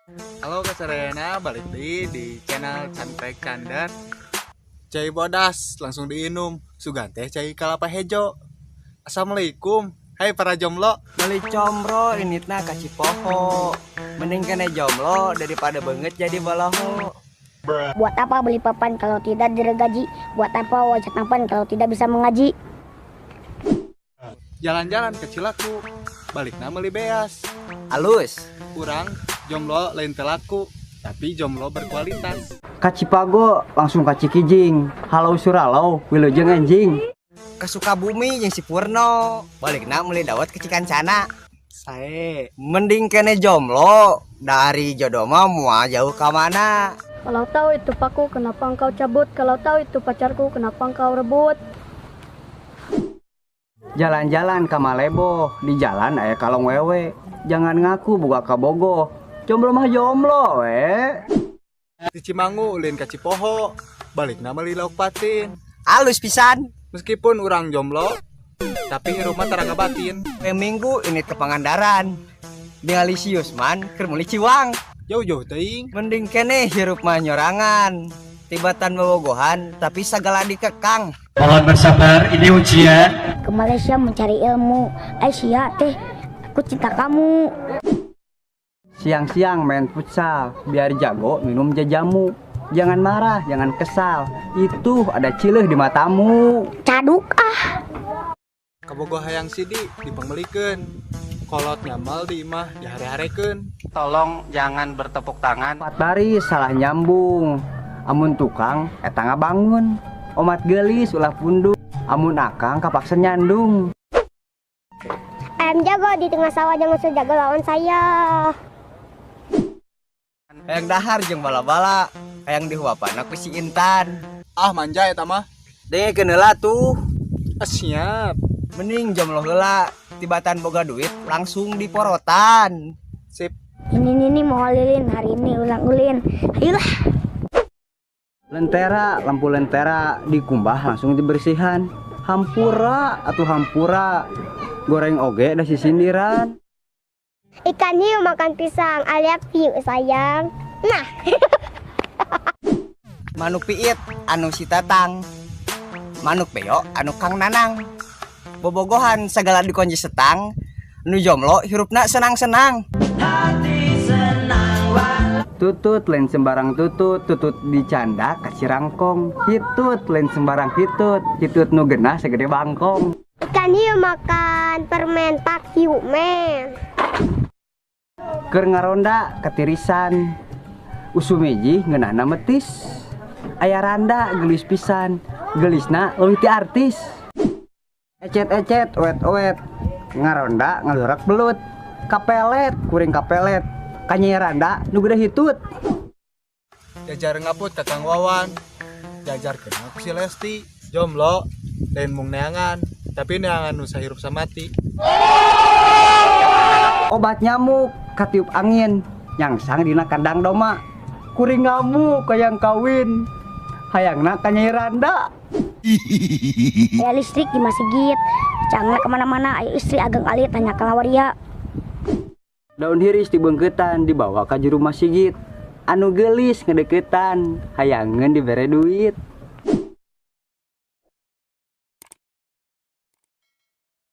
Halo kasadayana, balik deui di channel Cantek Candar. Cai bodas langsung diinum, sugan teh cai kalapa hejo. Assalamualaikum, hai para jomblo. Beli combro inditna ka Cipoho. Mending keneh jomblo daripada beungeut jadi boloho. Buat apa beli papan kalau tidak diregaji? Buat apa wajah tampan kalau tidak bisa mengaji? Jalan-jalan ke Cilaku, balikna meuli beas. Alus. Urang jomblo lain teu laku, tapi jomblo berkualitas. Ka Cipago langsung ka Cikijing. Halau suralau wilujeng enjing. Ke Sukabumi jeung si Purno. Balikna meuli dawet ke Cikancana. Sae. Mending keneh jomblo dari jodoh mah moal jauh ka mana. Kalau tahu itu paku, kenapa engkau cabut? Kalau tahu itu pacarku, kenapa engkau rebut? Jalan-jalan ka Malebo, di jalan aya kalong wewe. Jangan ngaku boga kabogoh. Jomblo mah jomblo we. Di Cimangu ulin ka Cipoho, balikna meuli lauk patin. Alus pisan. Meskipun urang jomblo, tapi rumah tara ngabatin. Poe Minggu indit ke Pangandaran. Ningali si Yusman keur meuli ciwang. Jauh-jauh teuing. Mending keneh hirup mah nyorangan. Tibatan bobogohan tapi sagala dikekang. Mohon bersabar, ini ujian. Ke Malaysia mencari ilmu. Aisyah teh, aku cinta kamu. Siang-siang main futsal, biar jago minum jajamu. Jangan marah, jangan kesal. Itu ada cileuh di matamu. Caduk ah. Kabogoh hayang sidi dipangmeulikeun. Kolot ngamal di imah dihare-harekeun. Tolong jangan bertepuk tangan. Empat baris salah nyambung. Amun tukang eta ngabangun. Omat geulis ulah pundung. Amun akang kapaksa nyandung. Ayam jago di tengah sawah jangan sejago lawan saya. Hayang dahar jeung bala-bala, hayang dihuapan ku si Intan. Ah, manja eta mah. Dengekeun heula tuh. Ah, siap. Mending jomblo heula, tibatan boga duit langsung diporotan. Sip. Ini mau lilin hari ini ulang ulin. Ayolah. Lentera, lampu lentera dikumbah langsung dibersihan. Hampura atau hampura. Goreng oge da sisindiran. Ikan hiu makan pisang alias hiu sayang. Nah. Manuk piit anu si Tatang. Manuk beo anu Kang Nanang. Bobogohan segala dikunci setang. Nu jomblo hirupna senang-senang. Tutut lain sembarang tutut, tutut dicanda ka cirangkong. Hitut lain sembarang hitut, hitut nu genah segede bangkong. Ikan hiu makan permen pak hiu men. Keur ngaronda ketirisan. Usum hiji ngeunahna metis. Aya randa geulis pisan, geulisna leuwih ti artis. Ecet-ecet, oet-oet, ngaronda ngalurak belut. Kapelet, kuring kapelet. Ka Nyai Randa nu gede hitut. Jajar ngaput ka Kang Wawan. Jajar kena ku si Lesti. Jomblo lain mung neangan, tapi neangan nu sahirup samati. Obat nyamuk katiup angin, nyangsang dina kandang doma. Kuring ngamuk hayang kawin. Hayangna ka Nyai Randa. Aya listrik di masjid. Jangan kemana-mana, ayo istri ageng alit tanya ke waria. Daun hiris dibeungkeutan dibawa ka juru masigit. Anu geulis ngedeukeutan, hayangeun dibere duit.